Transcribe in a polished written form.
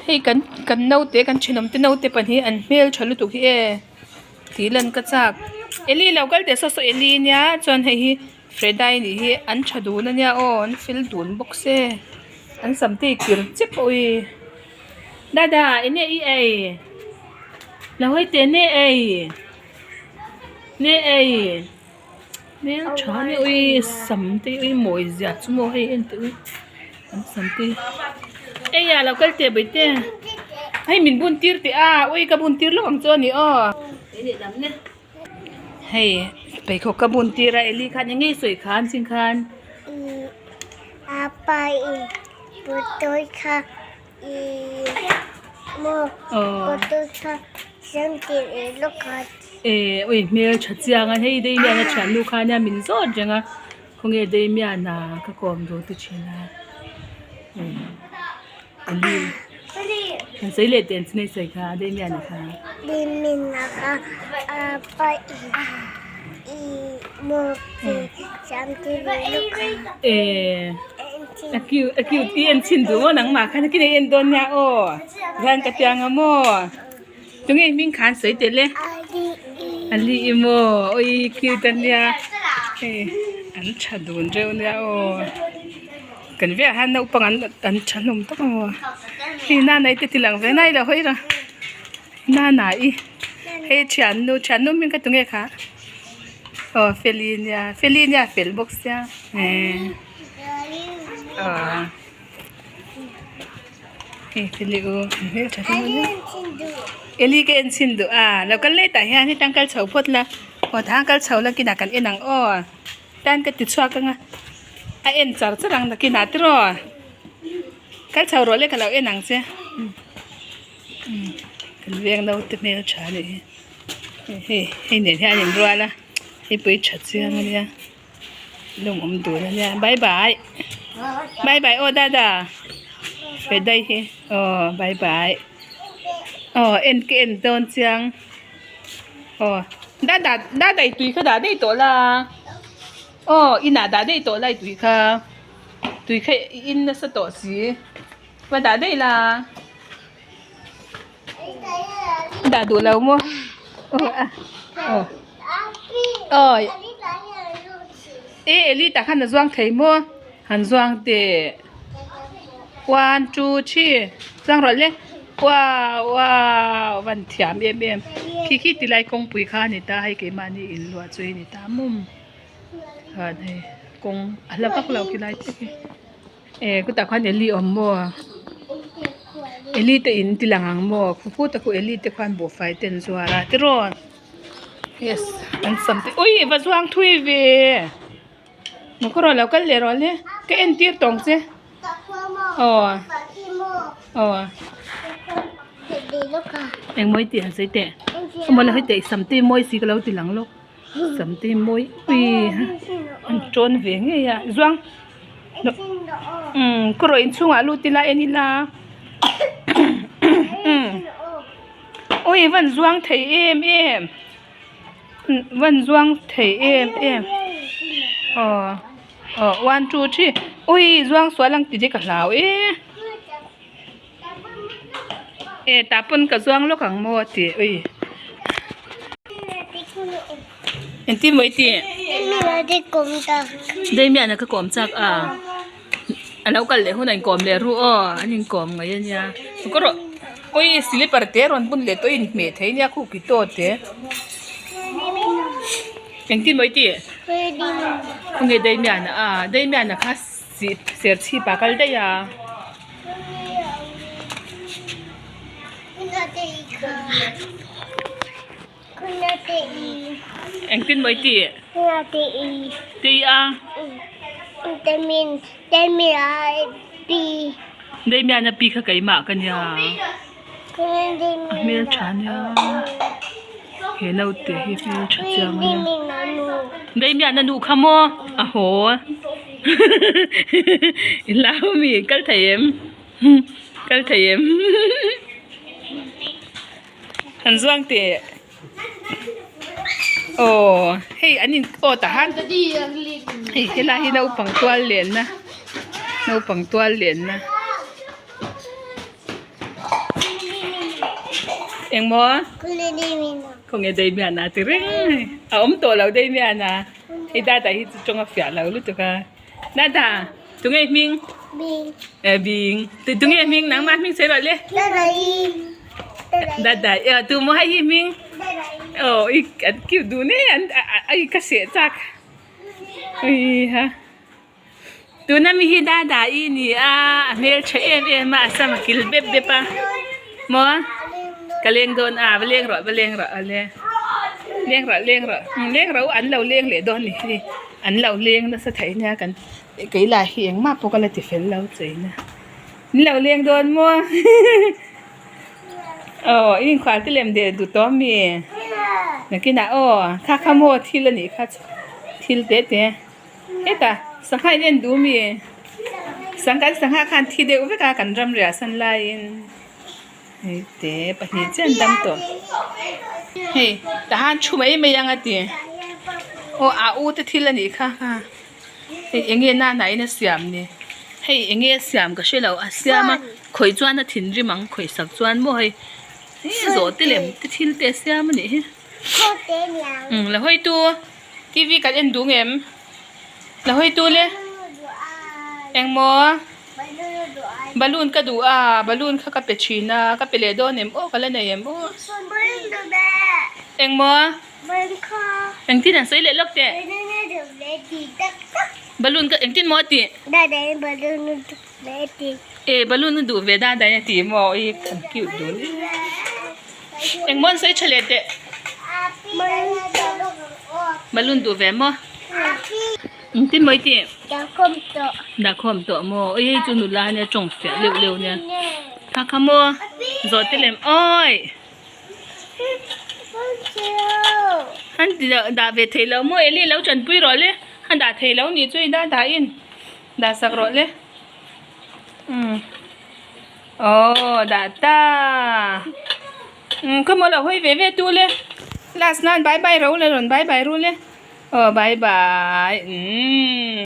Hei kan kan naute kan thenawm te naute pahnih an hmeltha lutuk hi e tih lan ka chak Eli lo kal teh saw saw Eli nia chuan hei hi Fredai nih hi an tha dun ania aw an fel dun bawk se an sam te hi kir chep pawh hi dada enge i ei lo hawi teh nge ei nge ei hmel tha ania ui sam te hi ui mawi zia chu maw hei en teh u an sam te ei ah lo kal teh bawihte hei min bun tir teh a ui ka bun tir lawk ang chu ani aw. Hei pheikhawk ka bun tir a Eli khan eng nge i sawi khan chin khan. Ih apa i putui kha i maw putui kha siam tir i lawk a. Eh ui hmel tha chiang a hei Damian a thiannu kha ania min zawt reng a khawnge Damian a ka kawm duh ti thin a Eli. An sawi leh teh an chinei sawi kha Damian a kha. Damian a kha a pa i i mo ki siam ti ve lawk kha. Eh a cute a cute i en chhin duh maw nangmah khan a kina i en dawn nia aw tihian ka ti ang a maw tunge hming kha an sawi teh le Ali i. Ali i maw ui cute a nia hei an tha dun reuh nia aw. Kan velah hian naupang an an tha hlawm tak a maw hei nanai te ti lang ve nai lo hawi rawh nanai hei thiannu thiannu hming kha tunge kha aw feli nia feli nia fel bawk sia eh aw hei feli u hmeltha hlawm a nia eli ka en chhin duh a lo kal let ah hian hetang kal chho phawt la aw tah kal chho la kinah kan en ang aw. Tan ka ti chhuak anga a en char char ang nakinah tiraw kal chho rawh le ka lo en ang che kan veng naute hmel tha a nih hi hei hei nen hian an inrual a hei pawh hi tha chiang ania lawmawm dun ania bye bye bye bye aw dada ve daih hi aw bye bye aw en ka en dawn chiang. Aw dada dada i tui kha dah daih tawh la aw inah dah daih tawh la i tui kha tui kha i in nasa tawh si va dah daih la dah duh lo maw aw aw aw e Eli tah khan a zuang thei maw han zuang teh. One two three chuang rawh le wow wow van thiam em em khi khi ti lai kawngpui kha a ni ta hei keimahni in luah chu hi a ni ta mum chuan hei kawng a hla vak lo khi lai te khi eh khutah khuan eli a awm maw eli te in ti lang ang maw khu khu te khu eli te khuan buhfai te an zuar a tiraw yes an sam te ui va zuang thui ve. Maw rawh lo kal leh rawh le ka en tir tawng che aw aw engmawi tih han sawi teh maw la hawi teh sam te mawi si ka lo ti lang lawk sam te mawi ui an tawn ve ngei a zuang umm ka rawh inchhungah lut ila en ila umm ui van zuang thei em em. Van zuang thei em em aw aw one two three ui zuang sual ang tih te ka hlau e e tah pawn ka zuang lawk ang maw a ti ui engtin maw i tih Damian-a ka kawm chak a a lo kal leh hunah inkawm leh ru aw an inkawm ngaih a nia ka rawh ui slipper te rawn bun leh tawh a inhmeh thei nia khuki tawh te engtin maw i tih khawnge Damian-a a Damian-a kha serchhip ah a kal daih a. Engtin maw i tih? Tei a. Damian a pi kha keimah ka nia. A hmeltha nia. He naute hi hmeltha chiang a nia. Damian a nu kha maw? A haw. I hlau mi? Kal thei em? Kal thei em? Han zuang teh aw hei an in aw tah han hei helai hi naupang tual lenna naupang tual lenna. Engmaw? Khawnge Damian-a ti reng a ni. A awm tawh lo Damian-a. Hei Dada hi chu tawng a fiah lo lutuk a. Dada, tunge i hming? Bing. Eh Bing. Tunge i hming? Nangmah hming sawi rawh le. Dada-i. Dada i. Aw tu maw hei hi hming? Dada-i. Aw i an cute duh hle an ai ka seh chak. Heiha. Tuna mi hi Dada i ni a, a hmeltha em em a, a sam a kil bep bep a. Maw? Ka leng dawn a, va leng rawh, va leng rawh ale. Leng rawh, leng rawh. Leng rawh u, an lo leng leh dawn ni hi. An lo leng nasa thei nia kan kei lah hi engmah pawh ka la ti fel lo cheina. An lo leng dawn maw? Aw, i inkhual te lem deh duh tawh ami? Nakinah aw, kha kha maw thil a nih kha thil te te. Heta sangha in en duh mi? Sang kan sangha khan thi deuh vek a kan ram riah san laiin hei te pahnih chiah an dam tawh. Hei tahan thu mai mai ang a ti. Aw a u te thil a nih kha ha hei eng nge nana in a siam ni hei eng nge a siam ka hre lo a siam a khawih chuan a thinrim ang khawih sak chuan maw hei zawh te lem te thil te a siam a nih hi. Umm la hawi tu. TV kan en duh ngem? La hawi tu le? Engmaw? Balloon ka duh a, balloon kha ka pe thin a, ka pe leh dawn em aw ka la nei em aw? Engmaw? Engtin an sawi leh lawk teh? Balloon ka engtin maw a tih? E balloon a duh ve dan dan a ti maw i kan cute dun engmaw an sawi tha leh teh balloon duh ve maw engtin maw i tih dahkhawm tawh maw oi hei chu nula ania tawng fiah leuh leuh ania kha kha maw zawh te lem awi an ti dah ve thei lo maw Eli lo tanpui rawh le a dah thei lo nih chu i dah dah in. Dah sak rawh le. Umm. Aww dah ta. Umm khawmaw lo hawi ve ve tu le. Last nan bye bye ro le rawn bye bye ru le. Aw bye bye. Umm.